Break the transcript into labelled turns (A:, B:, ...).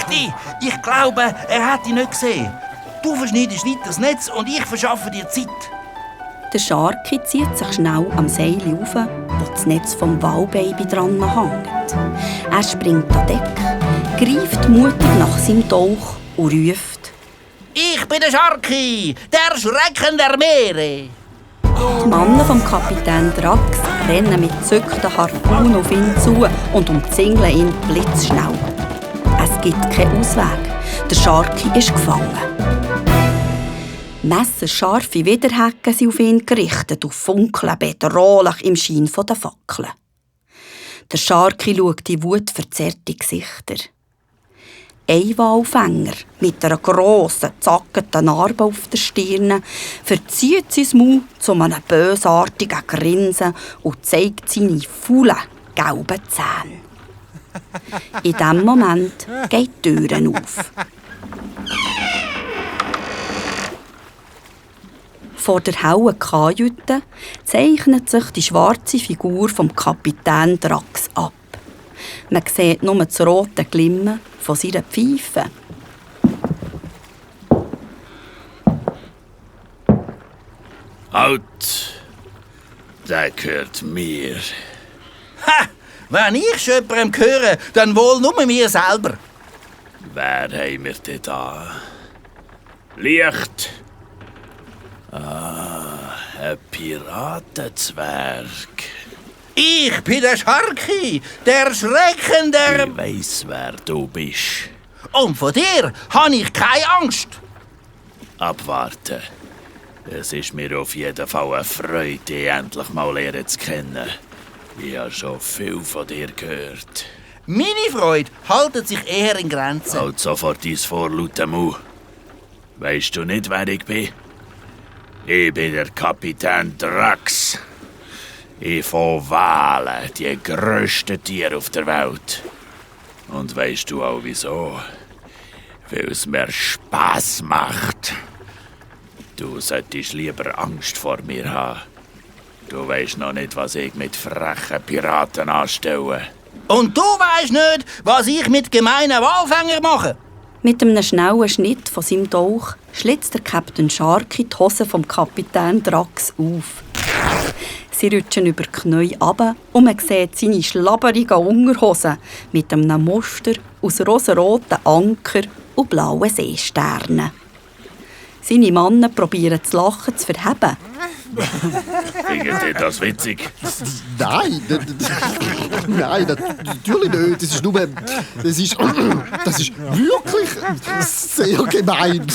A: Rechti, ich glaube, er hat dich nicht gesehen. Du verschneidest weiter das Netz und ich verschaffe dir Zeit.
B: Der Scharki zieht sich schnell am Seil auf, wo das Netz vom Wallbaby dran hängt. Er springt an Deck, greift mutig nach seinem Tauch und ruft:
A: Ich bin der Scharki, der Schrecken der Meere.
B: Die Männer vom Kapitän Drax rennen mit gezückten Harpunen auf ihn zu und umzingeln ihn blitzschnell. Es gibt keinen Ausweg. Der Scharki ist gefangen. Messerscharfe Widerhaken sind auf ihn gerichtet und funkeln bedrohlich im Schein der Fackeln. Der Scharki schaut in wutverzerrte Gesichter. Ein Walfänger mit einer grossen, zackenden Narbe auf der Stirn verzieht sein Maul zu einem bösartigen Grinsen und zeigt seine faulen, gelben Zähne. In diesem Moment geht die Tür auf. Vor der hellen Kajüte zeichnet sich die schwarze Figur vom Kapitän Drax ab. Man sieht nur das rote Glimmen von seiner Pfeife.
C: Halt! Der gehört mir.
A: Ha! Wenn ich jemandem höre, dann wohl nur mir selber.
C: Wer haben wir denn da? Licht! Ein Piratenzwerg.
A: Ich bin der Scharki, der Schrecken der...
C: Ich weiss, wer du bist.
A: Und von dir habe ich keine Angst.
C: Abwarten. Es ist mir auf jeden Fall eine Freude, dich endlich mal lernen zu kennen. Ich habe schon viel von dir gehört.
A: Meine Freude hält sich eher in Grenzen.
C: Halt sofort dein vorlaute Maul. Weisst du nicht, wer ich bin? Ich bin der Kapitän Drax. Ich von Walen, die grössten Tiere auf der Welt. Und weisst du auch wieso? Weil es mir Spass macht. Du solltest lieber Angst vor mir haben. Du weisst noch nicht, was ich mit frechen Piraten anstelle.
A: Und du weisst nicht, was ich mit gemeinen Walfängern mache.
B: Mit einem schnellen Schnitt von seinem Dolch schlitzt der Captain Scharki die Hose vom Kapitän Drax auf. Sie rutschen über die Knie runter und man sieht seine schlabberigen Unterhosen mit einem Muster aus rosaroten Anker und blauen Seesternen. Seine Männer probieren das Lachen zu verheben.
C: Findet ihr das witzig?
D: Nein, nein, natürlich nicht. Das ist nur... Das ist wirklich sehr gemein.